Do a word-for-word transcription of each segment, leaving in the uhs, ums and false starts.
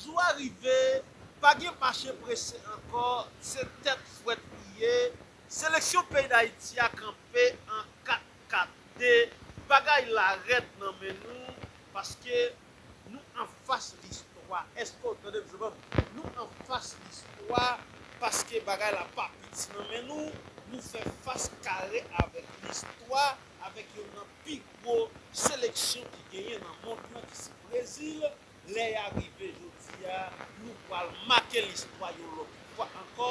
Jou a rive, pa gen mache prese ankò, se tèt frèt li ye. Seleksyon peyi Dayiti a kanpe an kat kat de. Bagay la rèd nan men nou, paske nou anfas listwa. Èske w tande m, zanmi m? Nou anfas listwa, paske bagay la pa piti nan men nou. Nou fè fas kare avèk listwa, avèk youn nan pi gwo seleksyon ki genyen nan mond lan, ki se Brezil. Lè a rive jodi a, nou pral make listwa yon lòt fwa ankò.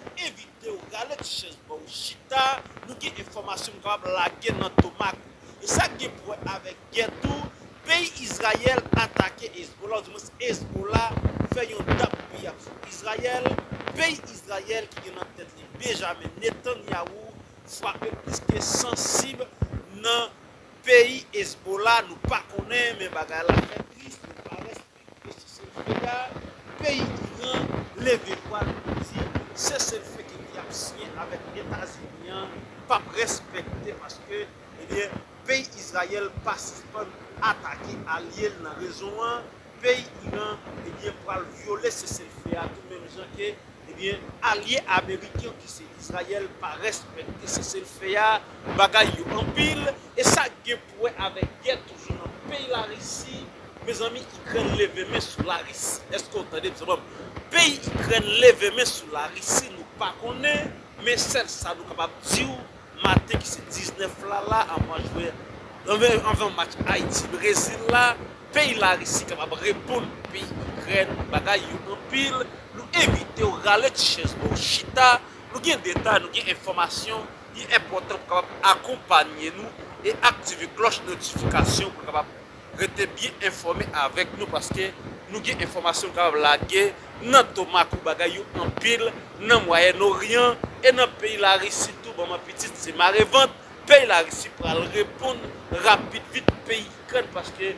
Nou envite w rale ti chèz bò w chita. Nou gen enfòmasyon nou kapab lage nan tomak ou. E sa k gen pou wè avèk gè tou, peyi Izrayèl atake Hezbollah, oudimwens Hezbollah fè yon dap piyap sou Izrayèl. Peyi Izrayèl ki gen nan tèt li Benjamin Netanyahu frape plis ke san sib nan peyi Hezbollah. Nou pa konnen, men bagay la fè tris, nou pa respekte seselfe a. Peyi Iran leve vwa l pou di seselfe ke li ap siyen avèk Etazini an p ap respekte, paske, ebyen, peyi Izrayèl pa sispann atake alye l nan rejyon an. Peyi Iran, ebyen, pral vyole seselfe a tou menm jan ke, ebyen, alye ameriken ki se Izrayèl pa respekte seselfe a. Bagay yo anpil. E sa gen pou wè avèk gè toujou nan peyi Larisi. Mezanmi, Ikrèn leve men sou Larisi. Èske w tande m, zanmi m? Peyi Ikrèn leve men sou Larisi, nou pa konnen, men sèl sa nou kapab di w, maten ki se diznèf la, la, anvan jwè, anvan, anvan match Ayiti-Brezil la, peyi Larisi kapab reponn peyi Ikrèn. Bagay yo anpil. Nou envite w rale ti chèz bò w chita. Nou gen detay, nou gen enfòmasyon. Li enpòtan pou kapab akonpanye nou e aktive klòch notifikasyon pou kapab rete byen enfòme avèk nou, paske nou gen enfòmasyon nou kapab lage nan tomak ou. Bagay yo anpil nan Mwayen Oryan e nan peyi Larisi tou. Manman pitit se mare vant. Peyi Larisi pral reponn rapid vit peyi Ikrèn, paske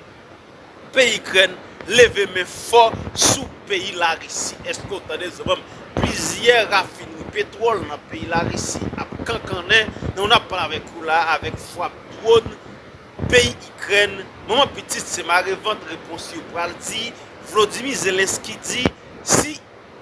peyi Ikrèn leve men fò sou peyi Larisi. Èske w tande, zanmi m? Plizyè rafinri petwòl nan peyi Larisi ap kankannen. Donk, n ap pale avèk ou la, avèk frap dwòn peyi Ikrèn. Manman pitit se mare vant, repons yo pral di. Volodymyr Zelensky di, si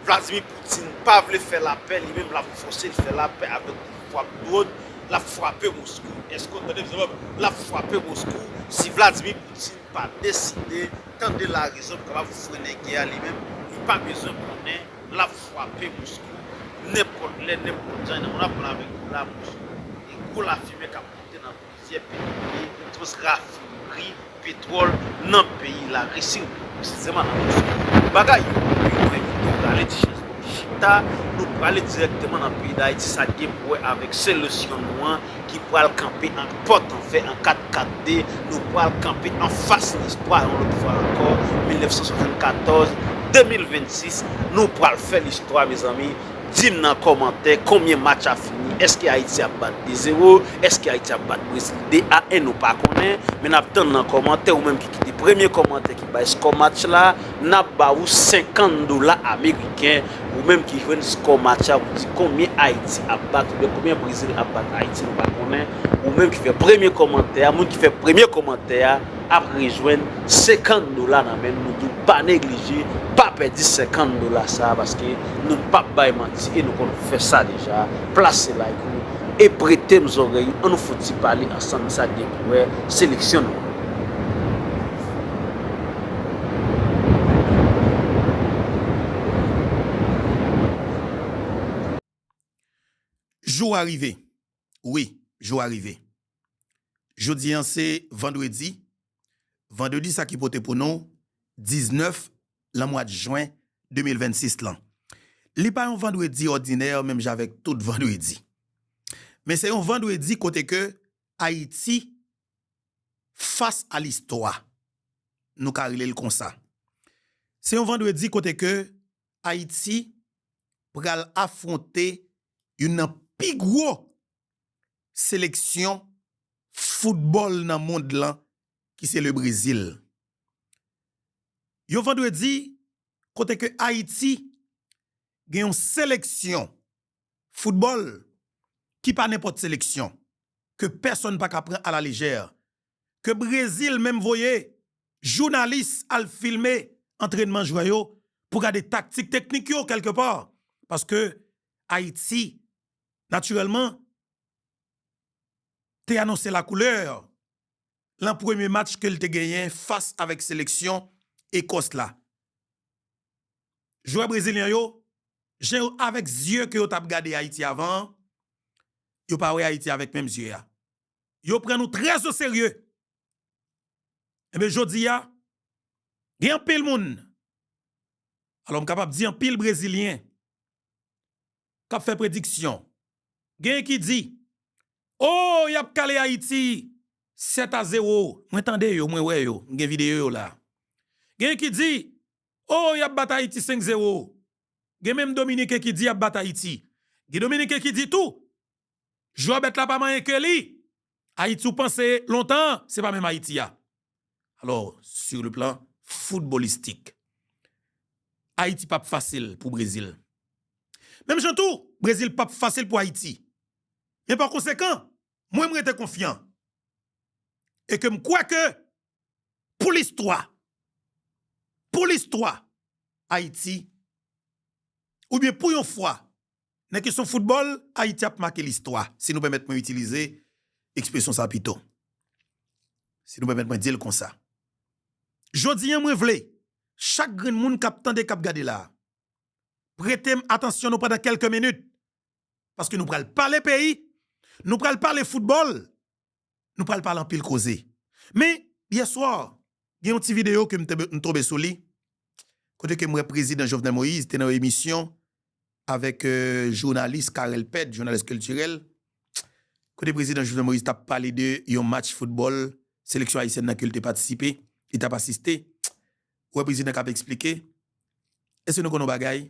Vladimir Putin pa vle fè lapè, li menm l ap fòse l fè lapè avèk frap dwòn, l ap frape Moskou. Èske w tande m, zanmi m? L ap frape Moskou. Si Vladimir Putin pa deside tande larezon pou kapab frennen gè a, li menm, li pa bezwen konnen, l ap frape Moskou. Nenpòt lè, nenpòt jan, nan moun ap pale avèk ou la, Moskou, e gwo lafimen k ap monte nan plizyè peyi, e rafinri petwòl nan peyi Larisi, presizeman nan Moskou. Bagay yo, yo mwen, yo rale ti chèz pou chita, nou prale dirèkteman nan peyi Dayiti, sa gen pou wè avèk seleksyon nou an ki pral kanpe an pòt an fè, an kat kat de, nou pral kanpe anfas listwa yon lòt fwa ankò, mil nèf san swasannkatòz, de mil vennsis, nou pral fè listwa, mezanmi. Di m nan kòmantè konbyen match a fini. Èske Ayiti ap bat de zewo? Èske Ayiti ap bat Brezil de a en? Nou pa konnen. Men n ap tann nan kòmantè, ou menm ki kite premye kòmantè ki bay skò match la, n ap ba ou senkant dola ameriken. Ou menm ki jwenn skò match la, ou di konbyen Ayiti ap bat, oubyen konbyen Brezil ap bat Ayiti, nou pa konnen. Ou menm ki fè premye kòmantè a, moun ki fè premye kòmantè a, ap rejwenn senkant dola nan men nou. Nou di w pa neglije, pa pèdi senkant dola sa a, paske nou p ap bay manti e nou konn fè sa deja. Plase like ou e prete m zòrèy ou, ann nou fouti pale ansanm sa k gen pou wè seleksyon nou an. Jou a rive. Wi, jou a rive. Jodi an se vandredi. Vandredi sa ki pote pou nou diznèf lan mwa jen de mil vennsis lan. Li pa yon vandredi òdinè menm jan avèk tout vandredi. Men se yon vandredi kote ke Ayiti fas a listwa. Nou ka rele l konsa. Se yon vandredi kote ke Ayiti pral afwonte youn nan pi gwo seleksyon foutbòl nan mond lan, ki se le Brezil. Yon vandredi kote ke Ayiti gen yon seleksyon foutbòl ki pa nenpòt seleksyon, ke pèsonn pa ka pran a la lejè, ke Brezil menm voye jounalis al filme antrènman jwè yo pou gade taktik, teknik yo, kèlkepa. Paske Ayiti, natirèlman, te anonse lakoulè lan premye match ke l te genyen fas avèk seleksyon Ekòs la. Jwè brezilyen yo, jan yo, avèk zye ke yo t ap gade Ayiti avan an, yo pa wè Ayiti avèk menm zye a. Yo pran nou trè o serye. Enben, jodi a, gen anpil moun, alò, m kapab di anpil brezilyen, k ap fè prediksyon. Genyen ki di, "O, y ap kale Ayiti sèt a zewo." Mwen tande yo, mwen wè yo, m gen videyo yo la. Genyen ki di, "O, y ap bat Ayiti senk zewo." Gen menm Dominiken ki di y ap bat Ayiti. Gen Dominiken ki di tou, jwè bèt la pa manyen ke li. Ayiti ou panse lontan, se pa menm Ayiti a. Alò, sur le plan footballistique, Ayiti p ap fasil pou Brezil. Menm jan tou, Brezil p ap fasil pou Ayiti. Men pa konsekan, mwen, m rete konfyan. E ke m kwè ke pou listwa, pou listwa Ayiti, oubyen pou yon fwa, nan kesyon foutbòl, Ayiti ap make listwa, si nou pèmèt mwen itilize ekspresyon sa pito. Si nou pèmèt mwen di l konsa. Jodi a, mwen vle, chak grenn moun k ap tande, k ap gade la, prete m atansyon nou pandan kèlke minit. Paske nou pral pale peyi, nou pral pale foutbòl, nou pral pale anpil koze. Men, yè swa, gen yon ti videyo ke m te, m tonbe sou li, kote ke m wè prezidan Jovenel Moïse te nan yon emisyon avèk, euh, jounalis Carel Pède, jounalis kiltirèl, kote prezidan Jovenel Moïse t ap pale de yon match foutbòl seleksyon ayisyèn nan ke l te patisipe, li t ap asiste. Ou wè prezidan k ap eksplike. Èske nou konn yon bagay?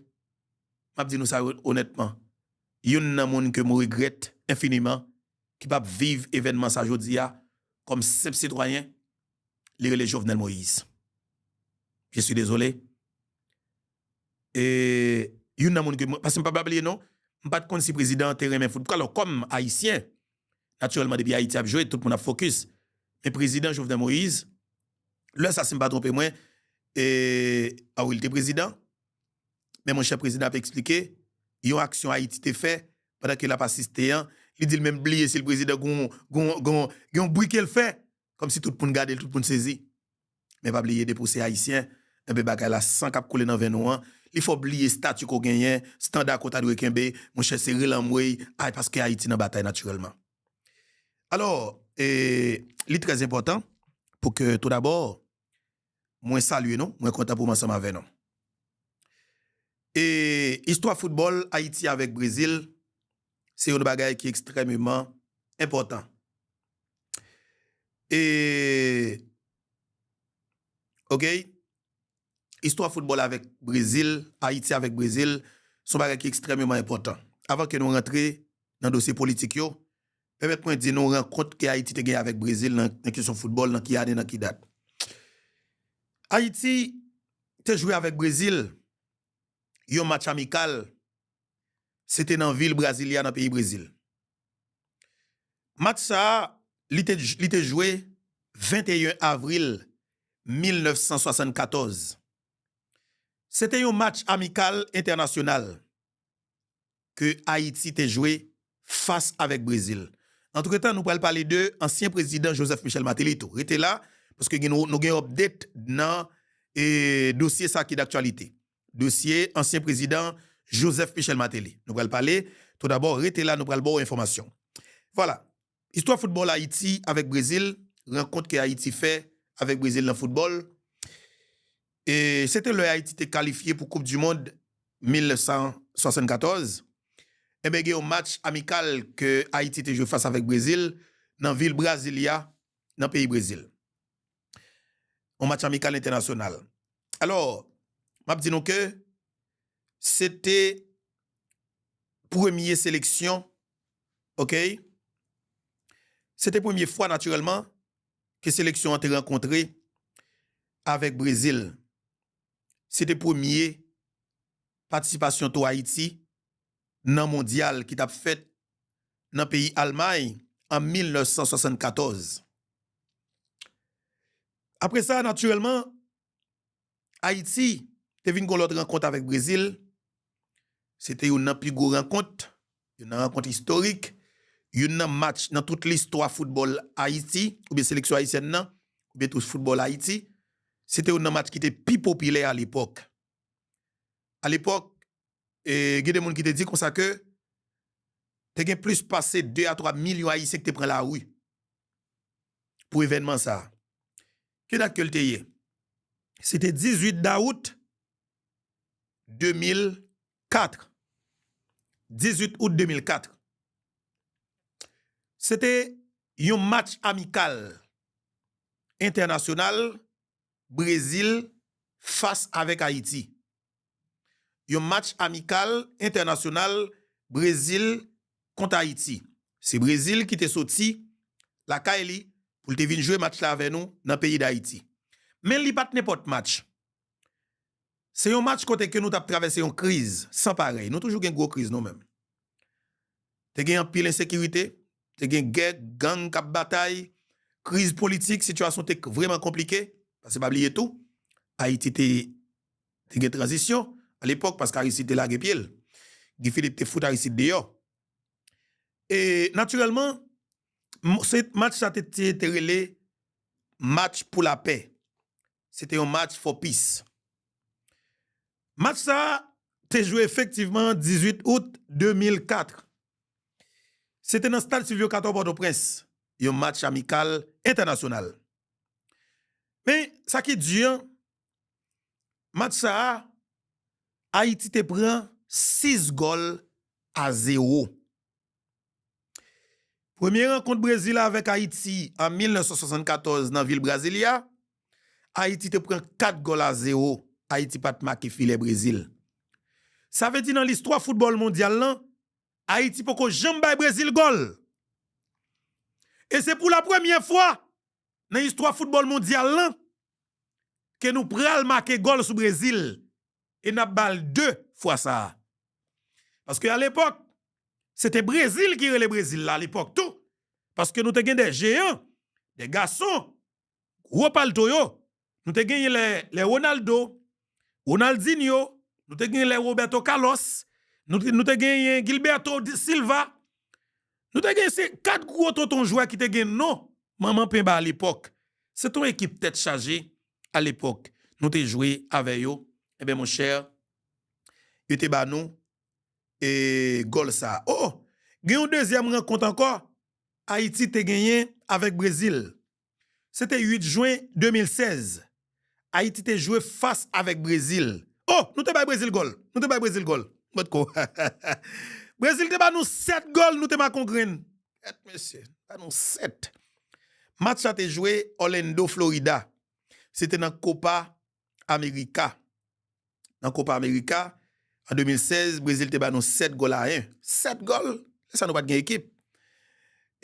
M ap di nou sa onètman. Youn nan moun ke m regrèt enfiniman, ki p ap viv evènman sa jodi a, kòm senp sitwayen, li rele Jovenel Moïse. Je suis désolé. E youn nan moun ke mwen, paske m pa bliye non, m pa t konn si prezidan an te renmen foutbòl. Alò, kòm Ayisyen, natirèlman, depi Ayiti ap jwe, tout moun ap fokis. Men prezidan Jovenel Moïse, lè sa, si m pa twonpe mwen, e, a wi, li te prezidan. Men monchè, prezidan ap eksplike yon aksyon Ayiti te fè pandan ke l ap asiste an. Li di l menm bliye si l prezidan, gon, gon, gon, gen yon bri ke l fè. Kòmsi tout moun gade l, tout moun sezi. Men pa bliye, depi w se Ayisyen, enben bagay la, san k ap koule nan venn ou an, li fè w bliye estati ke w genyen, estanda ke w ta dwe kenbe, monchè, se rele anmwey, ay, paske Ayiti nan batay natirèlman. Alò, e, li trè enpòtan pou ke, toudabò, mwen salye nou, mwen kontan pou m ansanm avè nou. E istwa foutbòl Ayiti avèk Brezil, se yon bagay ki ekstrèmeman enpòtan. E, oke, istwa foutbòl avèk Brezil, Ayiti avèk Brezil, se yon bagay ki ekstrèmeman enpòtan. Avan ke nou rantre nan dosye politik yo, pèmèt mwen di nou rankont ke Ayiti te gen avèk Brezil nan, nan kesyon foutbòl, nan ki ane, nan ki dat. Ayiti te jwe avèk Brezil yon match amikal, se te nan vil Brasilia, nan peyi Brezil. Match sa a, li te, li te jwe venteyen avril mil nèf san swasannkatòz. Se te yon match amikal entènasyonal ke Ayiti te jwe fas avèk Brezil. Antretan, nou pral pale de ansyen prezidan Joseph Michel Martelly tou. Rete la, paske gen, nou, nou gen update nan, e, dosye sa ki daktyalite. Dosye ansyen prezidan Joseph Michel Martelly. Nou pral pale, toudabò, rete la, nou pral ba w enfòmasyon. Vwala. Istwa foutbòl Ayiti avèk Brezil, rankont ke Ayiti fè avèk Brezil nan foutbòl. E se te lè Ayiti te kalifye pou Koup di Mond mil nèf san swasannkatòz. Enben, gen yon match amikal ke Ayiti te jwe fas avèk Brezil nan vil Brasilia, nan peyi Brezil. Yon match amikal entènasyonal. Alò, m ap di nou ke se te premye seleksyon, oke? Se te premye fwa, natirèlman, ke seleksyon an te rankontre avèk Brezil. Se te premye patisipasyon tou Ayiti nan mondyal ki t ap fèt nan peyi Almay an mil nèf san swasannkatòz. Apre sa, natirèlman, Ayiti te vin gen yon lòt rankont avèk Brezil. Se te youn nan pi gwo rankont, youn nan rankont istorik, youn nan match nan tout listwa foutbòl Ayiti, oubyen seleksyon ayisyèn nan, oubyen tou foutbòl Ayiti. Se te youn nan match ki te pi popilè alepòk. Alepòk, e, gen de moun ki te di konsa ke te gen plis pase de a twa milyon Ayisyen ki te pran lari pou evènman sa a. Ki dat ke l te ye? Se te dizuit dawout de mil kat. Dizuit out de mil kat. Se te yon match amikal entènasyonal Brezil fas avèk Ayiti. Yon match amikal entènasyonal Brezil kont Ayiti. Se Brezil ki te soti lakay li pou l te vin jwe match la avè nou nan peyi Dayiti. Men li pa t nenpòt match. Se yon match kote ke nou t ap travèse yon kriz san parèy. Nou toujou gen gwo kriz nou menm. Te gen anpil ensekirite, te gen gè, gang k ap batay, kriz politik, sitiyasyon te k-, vrèman konplike. Paske pa bliye tou, Ayiti te, te gen tranzisyon alepòk paske Aristide te lage pye l. Guy Philippe te fout Aristide deyò. E natirèlman, m-, se match sa te, te, te rele match pou lapè. Se te yon match for peace. Match sa a te jwe efektivman dizuit out de mil kat. Se te nan Stad Sylvio Cator Pòtoprens, yon match amikal entènasyonal. Men, sa ki di an, match sa a, Ayiti te pran sis gòl a zewo. Premye rankont Brezil avèk Ayiti an mil nèf san swasannkatòz nan vil Brasilia, Ayiti te pran kat gòl a zewo. Ayiti pa t make filè Brezil. Sa vle di nan listwa foutbòl mondyal lan, Ayiti poko janm bay Brezil gòl. E se pou la premyè fwa nan istwa foutbòl mondyal lan ke nou pral make gòl sou Brezil e n ap ba l de fwa sa a. Paske alepòk, se te Brezil ki rele Brezil la alepòk tou. Paske nou te gen de jeyan, de gason, gwo palto yo. Nou te genyen lè, lè Ronaldo, Ronaldinho, nou te genyen lè Roberto Carlos, nou te, nou te genyen Gilberto Silva. Nou te genyen se kat gwo tonton jwè ki te gen non manman penba alepòk. Se te yon ekip tèt chaje alepòk. Nou te jwe avè yo. Enben, monchè, yo te ba nou, e, gòl sa a. Oh! Gen yon dezyèm rankont ankò Ayiti te genyen avèk Brezil. Se te uit jen de mil sèz. Ayiti te jwe fas avèk Brezil. Oh, nou te bay Brezil gòl. Nou te bay Brezil gòl. Mwen ko. Brezil te ba nou sèt gòl, nou te make yon grenn. Sèt, mesye. Ba nou sèt. Match la te jwe Orlando, Florida. Se te nan Copa America. Nan Copa America, an de mil sèz, Brezil te ba nou sèt gòl a en. Sèt gòl? Lè sa nou pa t gen ekip.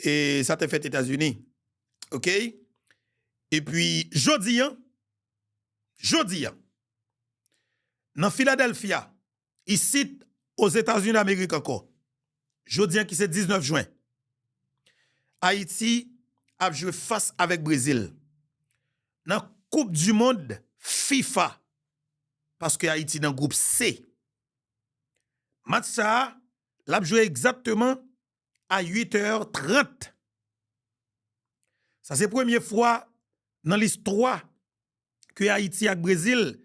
E sa te fèt Etazini. Oke? Epi, jodi a, jodi a, nan Philadelphia, isit Ozetazini Damerik ankò, jodi a ki se diznèf jen, Ayiti ap jwe fas avèk Brezil nan Koup di Mond fifa, paske Ayiti nan gwoup C. Match sa a, l ap jwe egzakteman a uit è trant. Sa se premye fwa nan listwa ke Ayiti ak Brezil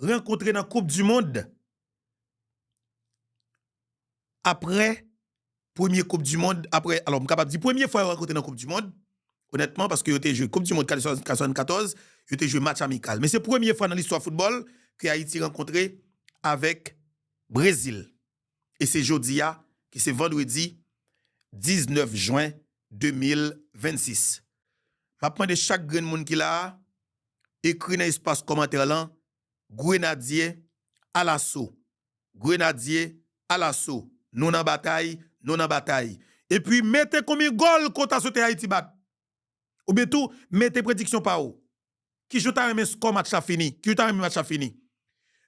rankontre nan Koup di Mond. Apre premye Koup di Mond, apre, alò, m kapab di premye fwa yo rankontre nan Koup di Mond, onètman, paske yo te jwe Koup di Mond kat-, katrevennkatorz, yo te jwe match amikal. Men se premye fwa nan listwa foutbòl ke Ayiti rankontre avèk Brezil. E se jodi a, ki se vandredi diznèf jen de mil vennsis. M ap mande chak grenn moun ki la a, ekri nan espas kòmantè lan, Grenadye alaso. Grenadye alaso. Nou nan batay, nou nan batay. Epi mete konbyen gòl ke w ta swete Ayiti bat. Oubyen tou, mete prediksyon pa w. Kijan w ta renmen skò match la fini? Kijan w ta renmen match la fini?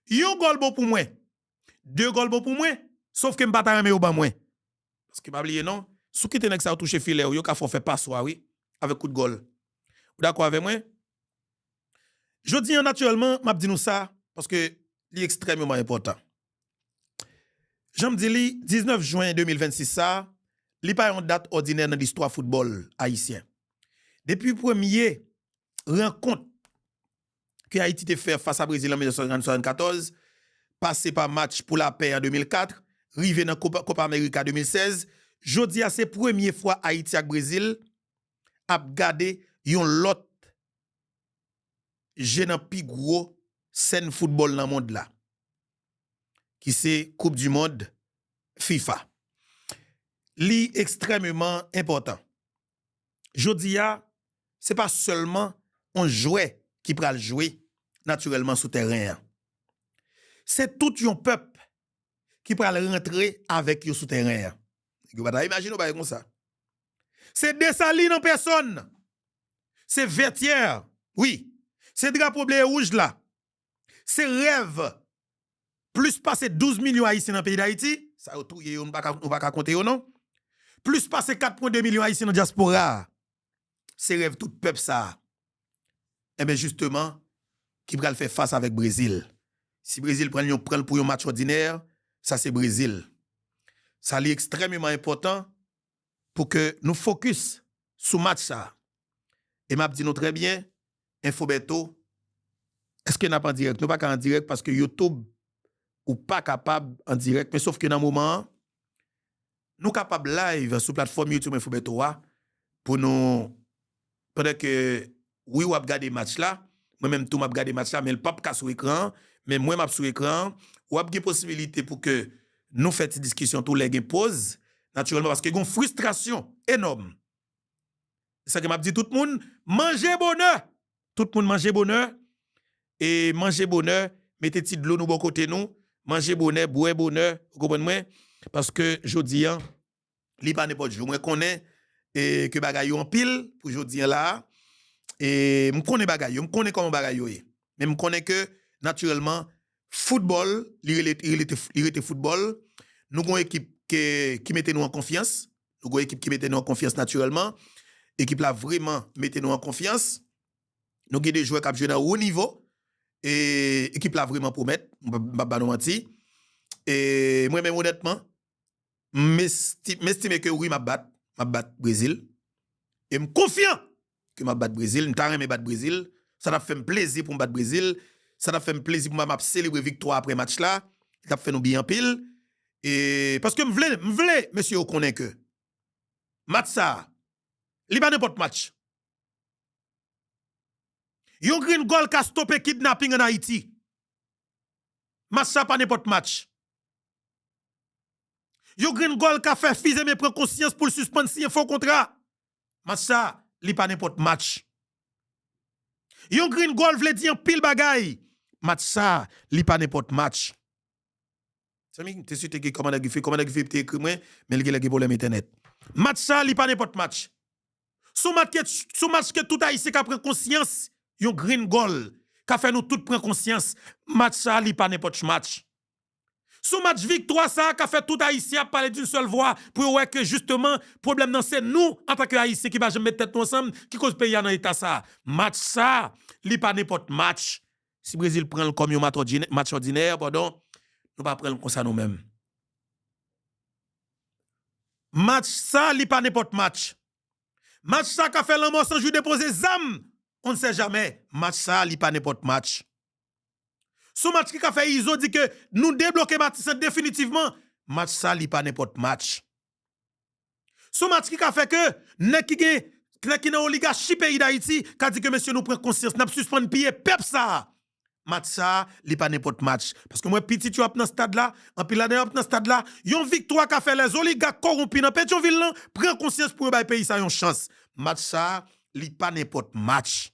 Yon gòl bon pou mwen. De gòl bon pou mwen. Sofke m pa ta renmen yo ban mwen. Paske pa bliye non, si w kite nèg sa yo touche filè w, yo ka fè w fè paswa, wi, avèk kout gòl. Ou dakò avè mwen? Jodi a, natirèlman, m ap di nou sa, paske li ekstrèmeman enpòtan. Jan m di li, diznèf jen de mil vennsis sa a, li pa yon dat òdinè nan listwa foutbòl ayisyen. Depi premye rankont ke Ayiti te fè fas a Brezil an mil nèf san swasannkatòz, pase pa match pou lapè an de mil kat, rive nan Kopa, Kopa Amerika de mil sèz, jodi a se premye fwa Ayiti ak Brezil ap gade yon lòt je nan pi gwo sèn foutbòl nan mond la, ki se Koup di Mond fifa. Li ekstrèmeman enpòtan. Jodi a, se pa sèlman yon jwè ki pral jwe natirèlman sou tèren an. Se tout yon pèp ki pral rantre avèk yo sou tèren an. Yo pa ta imajine yon bagay konsa. Se Desalin an pèsòn. Se Vètyè, wi. Se drapo ble e wouj la. Se rèv plis pase douz milyon Ayisyen nan peyi Dayiti. Sa yo touye yo, nou pa ka, nou pa ka konte yo non. Plis pase kat pwen de milyon Ayisyen nan dyaspora a. Se rèv tout pèp sa a. Enben, jisteman, ki pral fè fas avèk Brezil. Si Brezil pran l, yon, pran l pou yon match òdinè, sa se Brezil. Sa li ekstrèmeman enpòtan pou ke nou fokis sou match sa a. E m ap di nou trè byen, Info Beto, èske n ap an dirèk? Nou pa ka an dirèk paske YouTube, ou pa kapab an dirèk, men sof ke nan moman an, nou kapab live sou platfòm YouTube Info Beto a pou nou, pandan ke, wi, w ap gade match la, mwen menm tou m ap gade match la, men l p ap ka sou ekran an, men mwen m ap sou ekran an, w ap gen posibilite pou ke nou fè ti diskisyon tou lè gen poz, natirèlman, paske gen yon fristrasyon enòm. Se sa ke m ap di tout moun, manje bonè! Tout moun manje bonè, e manje bonè, mete ti dlo nou bò kote nou, manje bonè, bwè bonè, ou konprann mwen? Paske jodi a, li pa nenpòt jou. Mwen konnen, e, ke bagay yo anpil pou jodi a la a, e m konnen bagay yo, m konnen kòman bagay yo ye. Men m konnen ke, natirèlman, foutbòl, li rele, li rete, li rete foutbòl. Nou gon ekip ke, ki mete nou an konfyans. Nou gon ekip ki mete nou an konfyans natirèlman. Ekip la vrèman mete nou an konfyans. Nou gen de jwè k ap jwe nan wo nivo. E ekip la vrèman pwomèt. M p ap, m p ap ba nou manti. E mwen menm, onètman, m esti-, m estime ke wi, m ap bat. M ap bat Brezil. E m konfyan ke m ap bat Brezil. M ta renmen bat Brezil. Sa t ap fè m plezi pou m bat Brezil. Sa t ap fè m plezi pou m, m ap selebre viktwa apre match la. Li t ap fè nou byen anpil. E paske m vle, m vle mesye yo konnen ke match sa a, li pa nenpòt match. Yon grenn gòl ka stope kidnaping ann Ayiti. Match sa pa nenpòt match. Yon grenn gòl ka fè Fils-Aimé pran konsyans pou l sispann siyen fo kontra. Match sa, li pa nenpòt match. Yon grenn gòl vle di anpil bagay. Match sa, li pa nenpòt match. Zanmi, m te swete gen kòmandan Guy Philippe. Kòmandan Guy Philippe te ekri mwen, men li genlè gen pwoblèm entènèt. Match sa, li pa nenpòt match. Se yon match ke, se yon match ke tout Ayisyen ka pran konsyans. Yon grenn gòl ka fè nou tout pran konsyans. Match sa, li pa nenpòt match. Se yon match viktwa sa ka fè tout Ayisyen ap pale d'une seule voix pou yo wè ke jisteman pwoblèm nan se nou antanke Ayisyen ki pa janm met tèt nou ansanm ki koz peyi a nan eta sa. Match sa, li pa nenpòt match. Si Brezil pran l kòm yon match òdinè, match òdinè, padon, nou pa pran l konsa nou menm. Match sa, li pa nenpòt match. Match sa ka fè Lanmò San Jou depoze zam. On ne sait jamais. Match sa, li pa nenpòt match. Se yon match ki ka fè Izo di ke nou debloke Matisan definitivman. Match sa, li pa nenpòt match. Se yon match ki ka fè ke nèg ki gen, nèg ki nan oligachi peyi Dayiti ka di ke, mesye, nou pran konsyans, n ap sispann piye pèp sa a. Match sa a, li pa nenpòt match. Paske m wè pitit yo ap nan stad la, anpil ladan yo ap nan stad la. Yon viktwa ka fè lè oligak kowonpi nan Petyonvil lan pran konsyans pou yo bay peyi sa yon chans. Match sa a, li pa nenpòt match.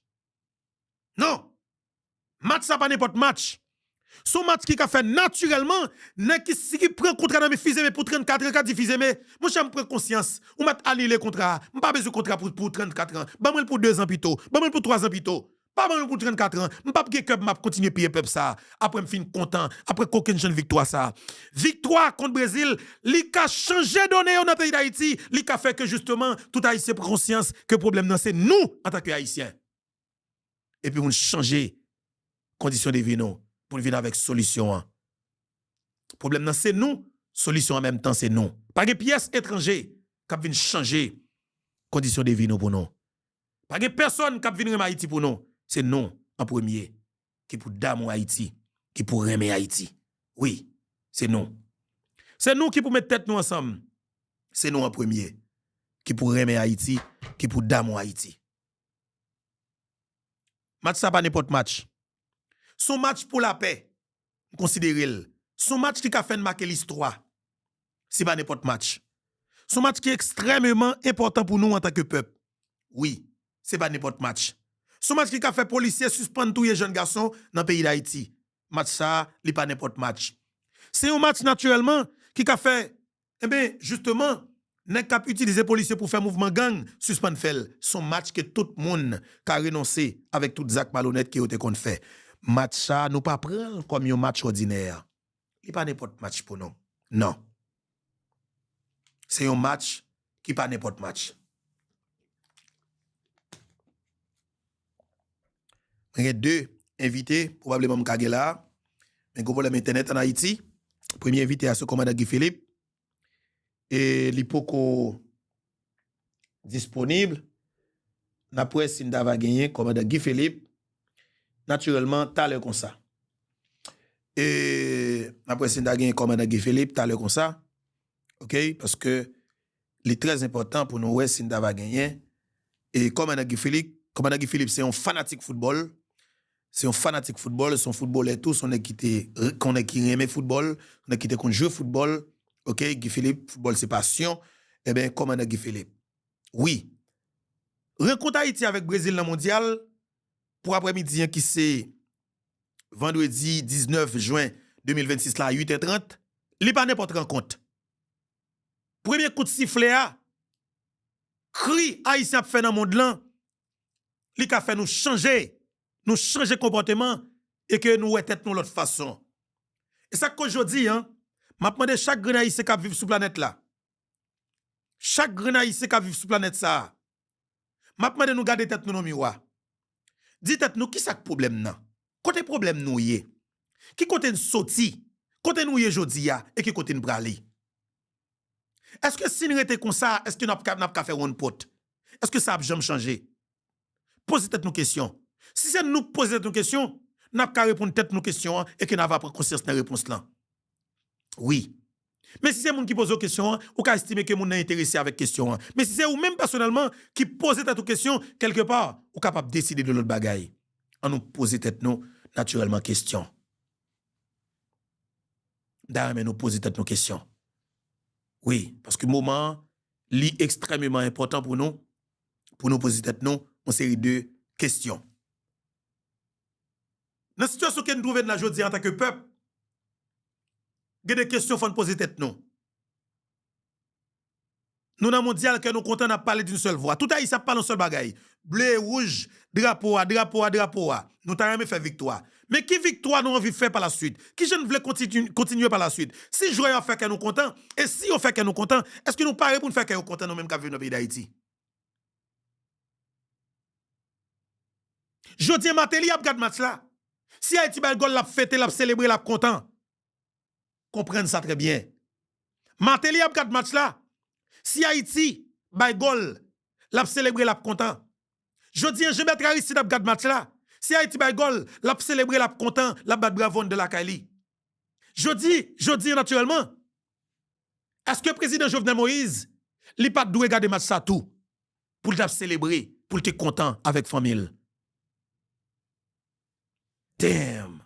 Non. Match sa pa nenpòt match. Se yon match ki ka fè natirèlman, nèg ki, si ki pran kontra nan men Fils-Aimé pou trannkat an ka di Fils-Aimé, monchè, m pran konsyans, ou mèt anile kontra a. M pa bezwen kontra pou, pou trannkat an. Ban mwen l pou dezan pito. Ban mwen l pou twazan pito. Pa ban mwen l pou trannkat an. M p ap gen kè pou m ap kontinye piye pèp sa a. Apre m fin kontan, apre kokenn jan viktwa sa a. Viktwa kont Brezil, li ka chanje done yo nan peyi Dayiti, li ka fè ke jisteman tout Ayisyen pran konsyans ke pwoblèm nan se nou antanke Ayisyen. Epi pou n chanje kondisyon de vi nou. pou l vin avèk solisyon an. Pwoblèm nan se nou, solisyon an menm tan se nou. Pa gen pyès etranje k ap vin chanje kondisyon de vi nou pou nou. Pa gen pèsonn k ap vin renmen Ayiti pou nou. Se nou an premye ki pou damou Ayiti, ki pou renmen Ayiti. Wi, se nou. Se nou ki pou met tèt nou ansanm. Se nou an premye ki pou renmen Ayiti, ki pou damou Ayiti. Match sa pa nenpòt match. Se yon match pou lapè. M konsidere l. Se yon match ki ka fè n make listwa. Se pa nenpòt match. Se yon match ki ekstrèmeman enpòtan pou nou antanke pèp. Wi, se pa nenpòt match. Se yon match ki ka fè polisye sispann touye jèn gason nan peyi Dayiti. Match sa a, li pa nenpòt match. Se yon match, natirèlman, ki ka fè, enben, jisteman, nèg k ap itilize polisye pou fè mouvman gang sispann fè l. Se yon match ke tout moun ka renonse avèk tout zak malonèt ke yo te konn fè. Match sa a, nou pa pran l kòm yon match òdinè. Li pa nenpòt match pou nou. Non. Se yon match ki pa nenpòt match. Mwen gen de envite, pwobableman m ka gen la. Men gen pwoblèm entènèt ann Ayiti. Premye envite a se kòmandan Guy Philippe. E li poko disponib. N ap wè si n ta va genyen kòmandan Guy Philippe, natirèlman, talè konsa. E n ap wè si n ta genyen kòmandan Guy Philippe talè konsa. Oke? Paske li trè enpòtan pou nou wè si n ta va genyen. E kòmandan Guy Philippe, kòmandan Guy Philippe se yon fanatik foutbòl. Se yon fanatik foutbòl, se yon foutbolè tou, se yon nèg ki te, yon nèg ki renmen foutbòl, yon nèg ki te konn jwe foutbòl. Oke, Guy Philippe, foutbòl se pasyon. Enben, kòmandan Guy Philippe. Wi. Rankont Ayiti avèk Brezil nan mondyal pou aprèmidi an ki se vandredi diznèf jen de mil vennsis la, uit è trant, li pa nenpòt rankont. Premye kout siflè a, kri Ayisyen ap fè nan mond lan, li ka fè nou chanje, nou chanje konpòteman e ke nou wè tèt nou lòt fason. E sa k koz jodi a, m ap mande chak grenn Ayisyen k ap viv sou planèt la, chak grenn Ayisyen k ap viv sou planèt sa a, m ap mande nou gade tèt nou nan miwa. Di tèt nou, kisa k pwoblèm nan? Kote pwoblèm nou ye? Ki kote n soti? Kote nou ye jodi a e ki kote n prale? Èske si n rete konsa, èske n ap ka, n ap ka fè wonn pòt? Èske sa ap janm chanje? Poze tèt nou kesyon. Si se nou k poze tèt nou kesyon, n ap ka reponn tèt nou kesyon an e ke n ava pran konsyans nan repons lan. Wi. Men si se moun ki poze w kesyon an, ou ka estime ke moun nan enterese avèk kesyon an. Men si se ou menm pèsonèlman ki poze tèt ou kesyon, kèlkepa, ou kapab deside de lòt bagay. An nou poze tèt nou natirèlman kesyon. M ta renmen nou poze tèt nou kesyon. Wi, paske moman an, li ekstrèmeman enpòtan pou nou, pou nou poze tèt nou yon seri de kesyon. Nan sitiyasyon ke n twouve n la jodi a antanke pèp, gen de kesyon fò n poze tèt nou. Nou nan mondyal, kè nou kontan, n ap pale d'une seule voix. Tout Ayisyen ap pale yon sèl bagay. Ble, wouj, drapo a, drapo a, drapo a. Nou ta renmen fè viktwa. Men ki viktwa nou anvi fè pa la swit? Kijan n vle kontinye, kontinye pa la swit? Si jwè yo ap fè kè nou kontan, e si yo fè kè nou kontan, èske nou pare pou n fè kè yo kontan, nou menm k ap viv nan peyi Dayiti? Jodi a, Martelly ap gad match la. Si Ayiti bay gòl, l ap fete, l ap selebre, l ap kontan. Konprann sa trè byen. Martelly ap gad match la. Si Ayiti bay gòl, l ap selebre, l ap kontan. Jodi a, Jean Bertrand Aristide ap gad match la. Si Ayiti bay gòl, l ap selebre, l ap kontan, l ap bat bravo anndan lakay li. Jodi, jodi a, natirèlman, èske prezidan Jovenel Moïse, li pa t dwe gade match sa tou? Pou l t ap selebre, pou l te kontan avèk fanmi l. Damn!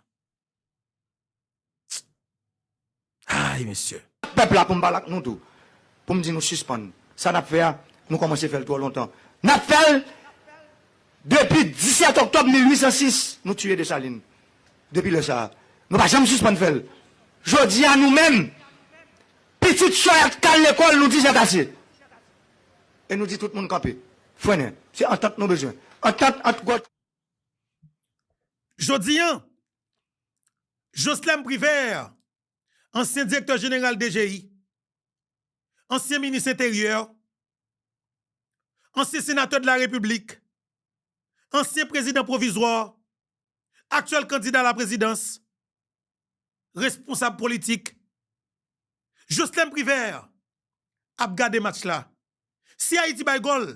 Ay, mesye. Pèp la pou m pale ak nou tou. Pou m di nou sispann. Sa n ap fè a, nou kòmanse fè l twò lontan. N ap fè l depi disèt òktòb mil uit san sis, nou tiye Desalin. Depi lè sa a, nou pa janm sispann fè l. Jodi a, nou menm, pitit sòy ak kal lekòl, nou di se ase. E nou di tout moun kanpe. Frennen. Se antant nou bezwen. Antant ant gwòt. Jodi a, Joslem Privert, ansyen direktè jeneral D G I, ansyen minis enteryè, ansyen senatè de la Repiblik, ansyen prezidan pwovizwa, aktyèl kandida a la prezidans, responsab politik, Joslèm Privè ap gade match la. Si Ayiti bay gòl,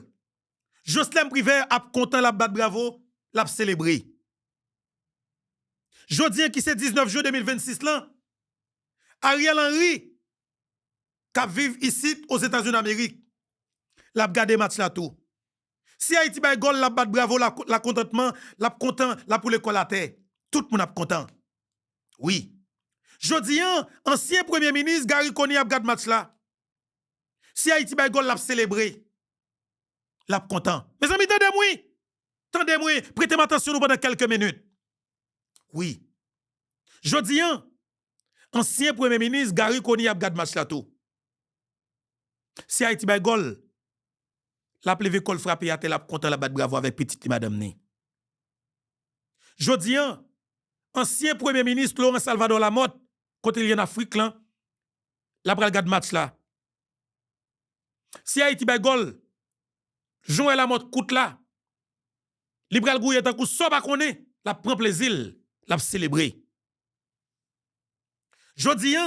Joslèm Privè ap kontan, l ap bat bravo, l ap selebre. Jodi a ki se diznèf jen de mil vennsis lan, Ariel Henry k ap viv isit Ozetazini Amerik, l ap gade match la tou. Si Ayiti bay gòl, l ap bat bravo, la, lakontantman, l ap kontan, l ap woule kò l atè. Tout moun ap kontan. Wi. Jodi a, ansyen premye minis Garry Conille ap gad match la. Si Ayiti bay gòl, l ap selebre. L ap kontan. Mezanmi, tande m wi. Tande m wi. Prete m atansyon nou pandan kèlke minit. Wi. Jodi a, ansyen premye minis Garry Conille ap gad match la tou. Si Ayiti bay gòl, l ap leve kò l frape atè, l ap kontan, l ap bat bravo avèk pitit li, madanm ni. Jodi a, ansyen premye minis Laurent Salvador Lamothe, kote li ann Afrik lan, l ap pral gad match la. Si Ayiti bay gòl, Joel Lamothe kout la, li pral gouye tankou sa w pa konnen, l ap pran plezi l, l ap selebre. Jodi a,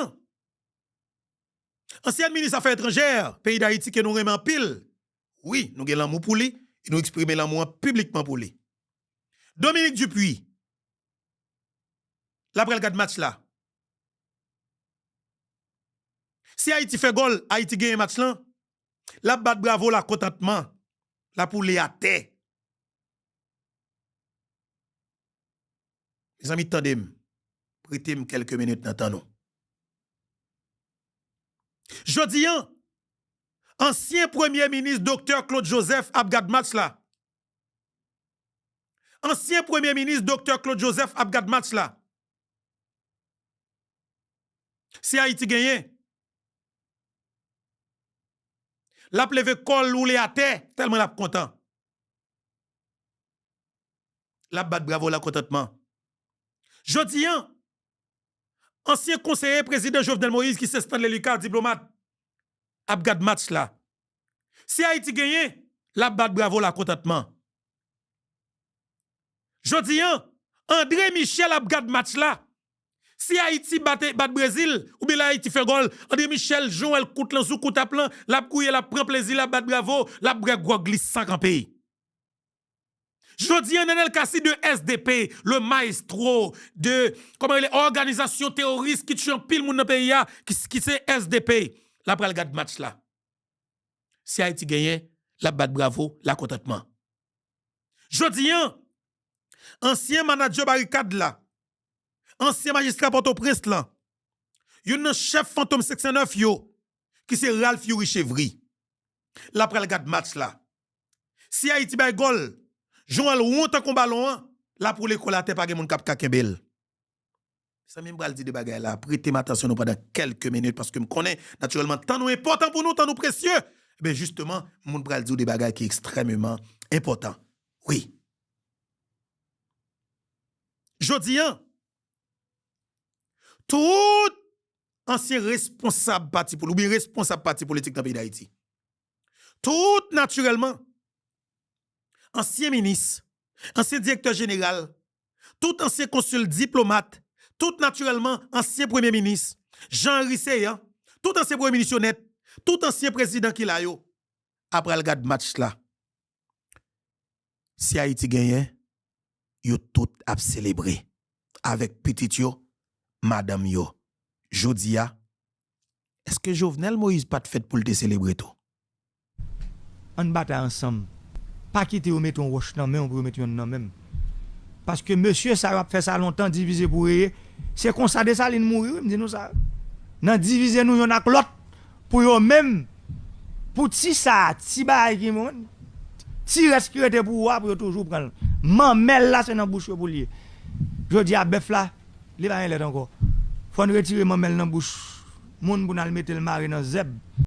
ansyen minis afè etranjè peyi Dayiti ke nou renmen anpil, wi, nou gen lanmou pou li, e nou eksprime lanmou an piblikman pou li. Dominique Dupuy, l ap pral gad match la. Si Ayiti fè gòl, Ayiti genyen match lan, l ap bat bravo lakontantman, l ap woule atè. Mezanmi, tande m. Prete m kèlke minit nan tan nou. Jodi a, ansyen premye minis Doktè Claude Joseph ap gad match la. Ansyen premye minis Doktè Claude Joseph ap gad match la. Si Ayiti genyen, l ap leve kò l woule atè, tèlman l ap kontan. L ap bat bravo lakontantman. Jodi a, ansyen konseye prezidan Jovenel Moïse ki se Stanley Lucas, diplomat, ap gad match la. Si Ayiti genyen, l ap bat bravo lakontantman. Jodi a, André Michel ap gad match la. Si Ayiti bat, bat Brezil, oubyen lè Ayiti fè gòl, André Michel, Joel kout lan, Zou kout ap lan, l ap gouye, l ap pran plezi, l ap bat bravo, l ap bwè gwòg li san kanpe. Jodi a, Nenel Cassy de S D P, le maestro de, kòman rele, òganizasyon teworis ki tiye anpil moun nan peyi a, ki, ki se S D P, l ap pral gad match la. Si Ayiti genyen, l ap bat bravo, lakontantman. Jodi a, ansyen manadjè Barikad la, ansyen majistra Pòtoprens lan, youn nan chèf Fantom senk san nèf yo, ki se Ralph Youri Chevry, l ap pral gad match la. Si Ayiti bay gòl, Joel won tankou balon an, l ap woule kò l atè, pa gen moun k ap ka kenbe l. Mezanmi, m pral di de bagay la, prete m atansyon nou pandan kèlke minit, paske m konnen, natirèlman, tan nou enpòtan pou nou, tan nou presye. Ebyen, jisteman, moun pral di w de bagay ki ekstrèmeman enpòtan. Wi. Jodi a, tout ansyen responsab pati poli-, oubyen responsab pati politik nan peyi Dayiti, tout natirèlman, ansyen minis, ansyen direktè jeneral, tout ansyen konsil, diplomat, tout natirèlman ansyen premye minis, Jean Henry Céant, tout ansyen premye minis yo nèt, tout ansyen prezidan ki la yo, ap pral gad match la. Si Ayiti genyen, yo tout ap selebre avèk pitit yo, madanm yo. Jodi a, èske Jovenel Moïse pa t fèt pou l te selebre tou? Ann batay ansanm. Pa kite yo mete yon wòch nan men w pou yo mete yonn nan men m. Paske mesye sa yo ap fè sa lontan, divize pou reye. Se konsa Desalin mouri, wi, m di nou sa. Nan divize nou yonn ak lòt, pou yo menm, pou ti sa, ti bagay ki, ti rès ki rete pou ou a, pou yo toujou pran l. Manmèl la, se nan bouch yo pou l ye. Jodi a, bèf la, li pa gen lèt ankò. Fò n retire manmèl nan bouch moun pou n al mete l mare nan zèb.